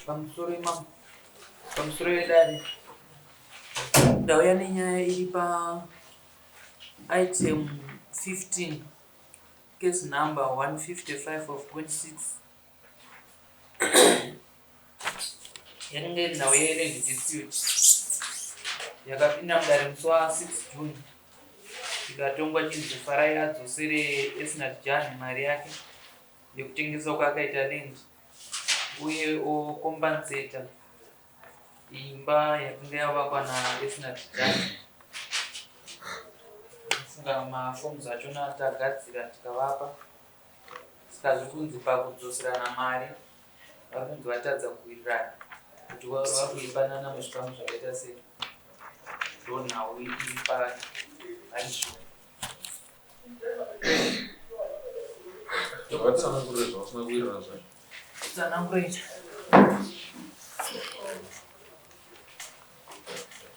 Pamusoro imambo, pamusoro yedare, ndauya nenyaya iri pa item 15 case number 155 of 26 yakanga iri nhau yeland dispute yakapinda mudare musi wa 6 June ikatongwa chinzi Farai adzosere Esnat Jan mari yake yekutengesa kwaakaita land uye okombanseta imba yakanga yavakwa naEsnat Jan. Funga mafoms achona tagadzira tikavapa saka zviri kunzi pakudzoserana mari vari kunzi vatadza kuwirirana kuti vari kuipanana muzvikamu zvakaita sei ndonhau iri parizvino. Vatsanangurire zvavasina kuwirirana zvacho. Tsanangurei.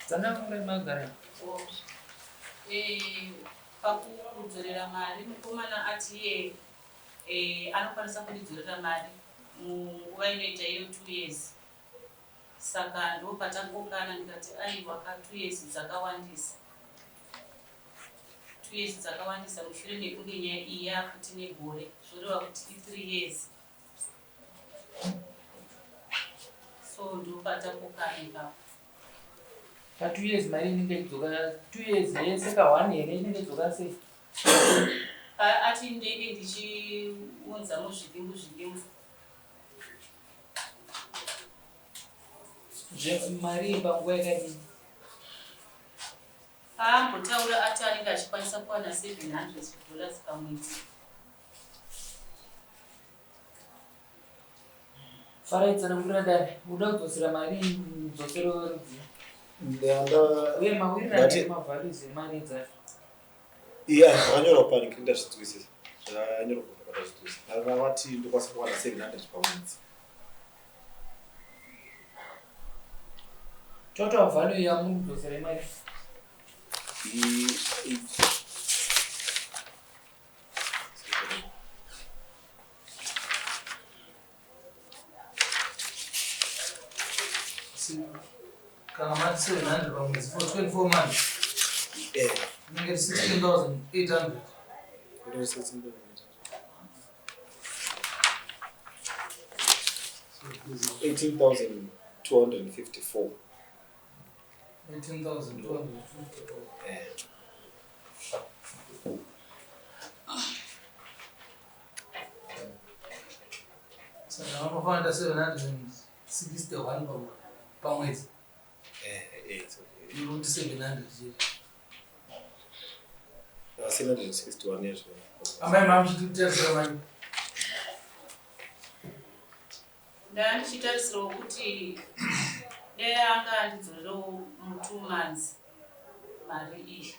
Tsanangurei Margaret. Eh, pakudzorera mari mukomana ati iye eh, anokwanisa kundidzorera mari munguva inoita iyo 2 years saka ndopatakokana ndikati aiwa ka 2 years dzakawandisa 2 years dzakawandisa mushure mekunge nyaya iyi yafuti negore zvoreva kuti i 3 years so ndopatakokana ipapo. Pa 2 years mari inenge ichidzoka 2 years yese ka 1 here inenge ichidzoka sei? Ati ndenge ndichiunza muzvidimbu zvidimbu. Mari iyi panguva yakadini? Paambotaura ati anenge achikwanisa kuwana 700 dollars pamwedzi. Farai tsanangurira dare uda kudzosera mari mudzosero werudzii uye mawirirano emavalues emari dzacho. Iya zvakanyorwa pani kiri ndazvinzwisisa zvakanyorwa ndazvinzwisisa vati ndokwanisa kuwana 700 pamwedzi. Total value yamuri kudzosera imari? Kana mati 700 pamwedzi for 24 months inenge 16,800. 18,254. 18,254. Saka vanofanira 761 pamwedzi. Iri kuti 700 chete. 761 yazvo. Amai mamuchititarisira mani. Ndanga ndichitarisirawo kuti dai anga andidzorerewo mu 2 months mari iyi.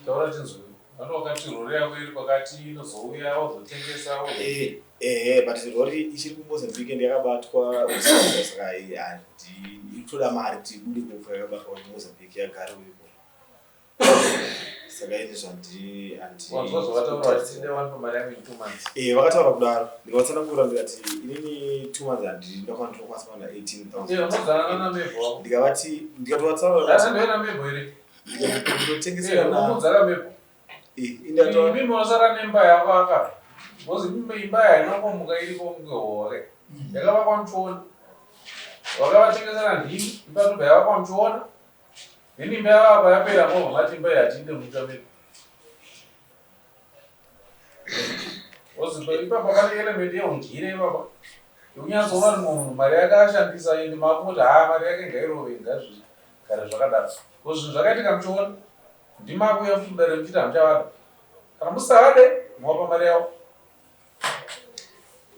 Taura tinzwe. Vano wakati rori yako iri pakati inozouya wazotengesa. Eh, eh, but rori ichiri kuMozambique and yakabatwa usiku saka handi ikutoda mari kuti ibude kufa yakabatwa kuMozambique yagara iripo. Saka ini zvandi handi. Wanzwa zvavataura vachiti ndewanipa mari yangu in 2 months. Eh, vakataura kudaro ndikavatsanangura ndikati inini 2 months handi ndakwana ndinokwanisa kuwana 18,000. Eh, unodzana na Mebho wako. Ndikavati ndikatovatsanangura Asi ndoenda Mebho here? ndikatotengesera Eh, na unomudzara Mebho. eh, indato Imi munosara nemba yavaka. Because imba haina kungomuka iripo kunge hore. Yakavakwa muchiona. Vakavatengesera ndimi, imba ndobva yavakwa muchiona. Then imba yavakwa yapera mobva mati imba iyi hatiinde mumusha medu. Because ipapa pane element yeundyire ipapa. Yekunyatsoona kuti munhu mari yake ashandisa ende makungoti haa mari yake ngairove ngazvigare zvakadaro. Because zvinhu zvakaitika muchiona. Ndimi makuuya futi mudare muchiti hamuchavada. Kana musisavade movapa mari yavo.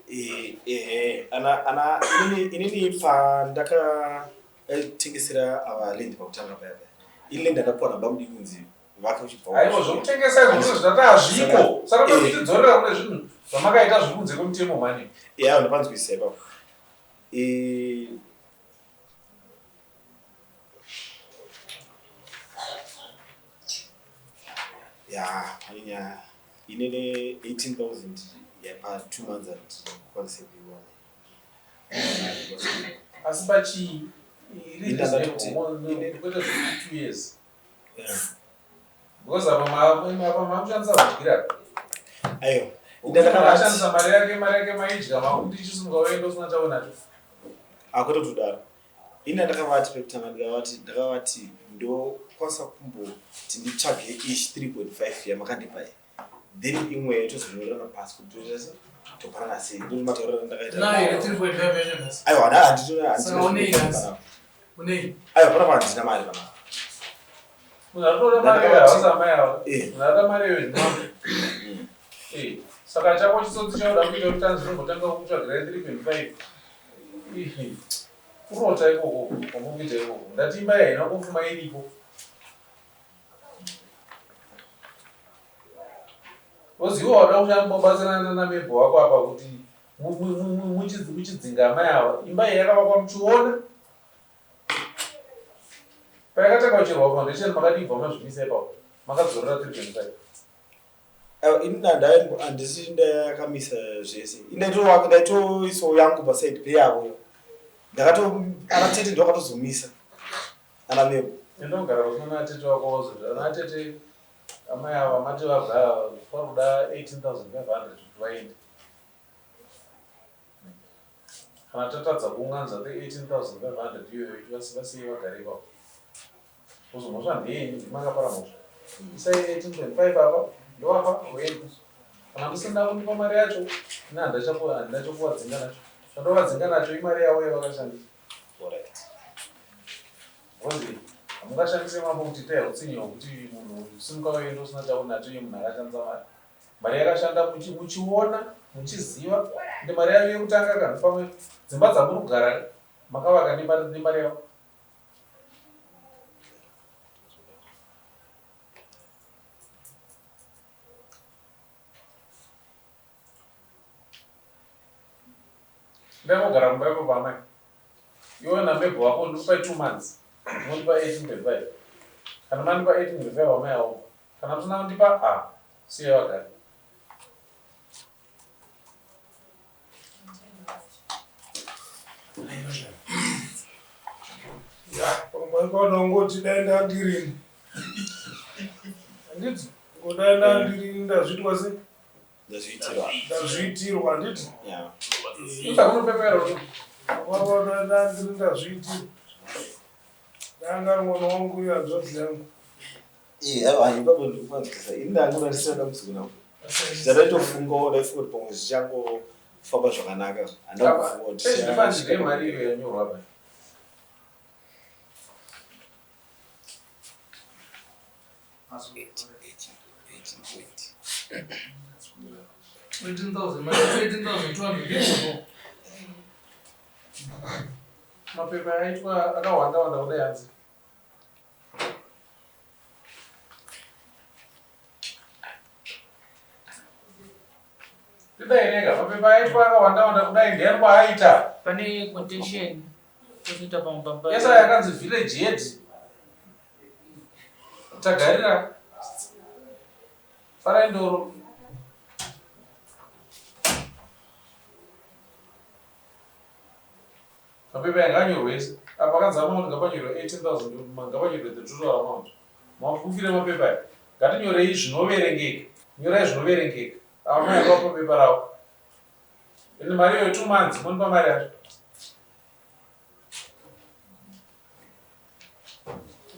Ehe, ana ana inini inini pandakatengesera ava land pakutanga paya paya. Ini land ndakapiwa nabamudiki kunzi vaka uchibva. Aiwa zvokutengesa izvo ndizvo zvati hazviko. Saka murikutidzorera kune zvinhu zvamakaita zviri kunze kwemutemo mhani. Yeah, ndapanzwisisa ipapo. Eh, Ya, pane nyaya inene 18000 yapa 2 months handikwanise kuiwana. Asi pachii iri Inda ndati- reasonable, kwete zvekuti 2 years. Yeah. Because apa apa maakushandisa hudyira. Aiwa, Inda inda ndakavati ashandisa mari yake, mari yake maidya, makuti ichisunga uende usina chaunacho. Akwete kutodaro. Ini ndakavati pekutanga, ndakavati ndokwanisa kumboti nditsvage ichi 3.5 yamakandipa iyi, then imwe tozonyorerana pasi kuti toita se topanana sei. Ndo matauriro andakaita. Nayo here 3.5 yacho nhasi? Aiwa, handina. Saka unei nhasi? Unei? Aiwa, panapa handina mari panapa. Munhu arikutoda mari iyoyo havasi amai ava. Eh. Munhu arikuda mari iyoyo ndimambo. Eh, saka chako chitsotsi chauda kuita kuti tanzi unombotanga kutsvagira 3.5. Ihi, kurota ikoko kwamuri kuita ikoko. Ndati imba iyi haina kufuma iripo. Woziva wada kubatsirana namebho wako apa kuti muchidzinga amai ava. Imba iyi yakavakwa muchiona. Payakatanga kucherwa foundation makadibva mazvimisa ipapo. Makadzorera 3.5. Aiwa, ini handisi ndakamisa zvese. Ndaitoisawo yangu paside peyavo. Ndakato ana tete ndo akatozomisa ana mebo. Enda kugara kusina natete wako wazoti ana tete, amai ava mati vabva pari kuda 18,500 kuti vaende. Kana tatadza kuunganidza the 18,500 iyoyo, vasiyei vagare ipapo. Kuzo mhosva ndeyenyu, makapara mhosva. Isai 18.5 apa, ndovapa voenda. Kana musina kundipa mari yacho, ini handina chokuwadzinga nacho. Chandovadzinga nacho imari yavo yavakashandisa. Alright. Because hamungashandise mambo kuti itai utsinye hwekuti munhu simuka uende usina chaunacho, iye munhu akashandisa mari. Mari yakashanda muchiona, muchiziva kuti mari yayo yekutanga kana pamwe dzimba dzamuri kugara makavaka nemari yavo. Ndakugara kumba ipapo amai. Iwe namebho wako ndikupai 2 months. Munondipa 18.5. Kana mandipa 18.5 amai avo. Kana musina kundipa, ah, siye vagare. Ya, pamwe panongoti dai ndandirini, handiti? Ngodai ndandirini, ndazviitwa se Ndazviitirwa. Ndazviitirwa, handiti? Yeah. Usa kunopepera uno. Pamwe ndandiri ndazviitirwa, ndanga mwana wangu uyo hanzvadzi yangu. Eh, aiwa, ipapo ndikupanzwisa. Ini ndangona ndisina dambudziko navo. Zvadaitofungawo, ndaifunga kuti pamwe zvichangofamba zvakanaka. Handina kufunga kuti Page ndifandire mari iyo yanyorwa apa. Eighteen point. 18,000 minus 18,200. Mapepa aitwa akawanda wanda kudai hanzi. Tidai rega, mapepa aitwa akawanda wanda kudai ndiani kwaaita? Pane quotation, tozoita pamwe pamba. Yesa yakanzi village head. Tagarira. Farai Ndoro. Mapepa aya ngaanyorwe ese. Apa akanzi amount ngapanyorwe 18,000, ngapanyorwe the total amount. Mafufire mapepa aya. Ngatinyorei zvinoverengeka. Nyorai zvinoverengeka. Ava mai akavapa pepa ravo. Ende mari iyoyo 2 months monipa mari yacho.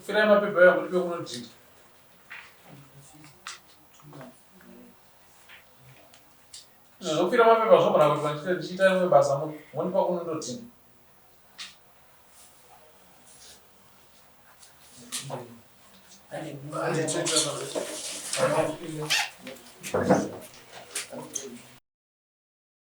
Firai mapepa ayo mudipe kunodhinda. Izvo zvokufira mapepa zvogona kuitwa ndichiita rimwe basa, monipa kunondodhinda.